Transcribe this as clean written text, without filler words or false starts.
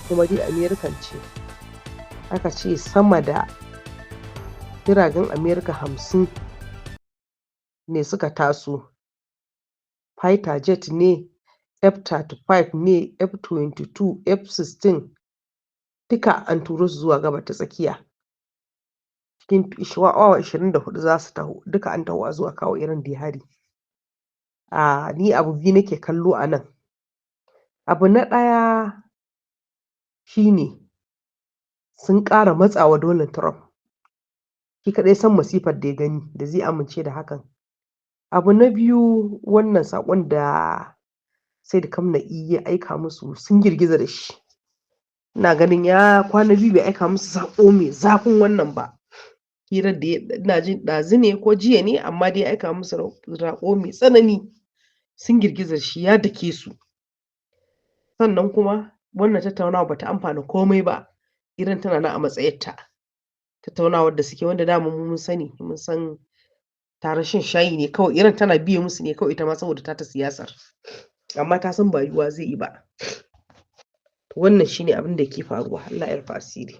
Kuma dai American ce aka ce sama da jiragen America 50 ne suka taso, fighter jet ne, F-35 ne, F-22, F-16, duka an turo su zuwa Gabas ta Tsakiya. Cikin awa 24 za su taho, duka an taho a zuwa kawo Iran da hari. A ni abu biyu nake kallo a nan. Abu na ɗaya shine sun ƙara matsawa Donald Trump, shi kaɗai san masifar da ya gani da zai amince da hakan. Abu na biyu, wannan saƙon da Said Khamenei ya aika musu, sun girgiza da shi. Ina ganin ya kwana biyu bai aika musu saƙo mai zafin wannan ba. Hirar da ina jin ɗazu ne ko jiya ne, amma dai ya aika musu saƙo mai tsanani, sun girgiza shi, ya dake su. Sannan kuma wannan tattaunawa bata amfana komai ba. Iran tana nan a matsayarta. Tattaunawar da suke, wanda dama mu mun sani, mun san taron shan shayi ne kawai. Iran tana biye musu ne kawai ita ma saboda ta siyasar, amma ta san ba yiwuwa zai yi ba. Wannan shine abin da ke faruwa. Allah ya rufa asiri.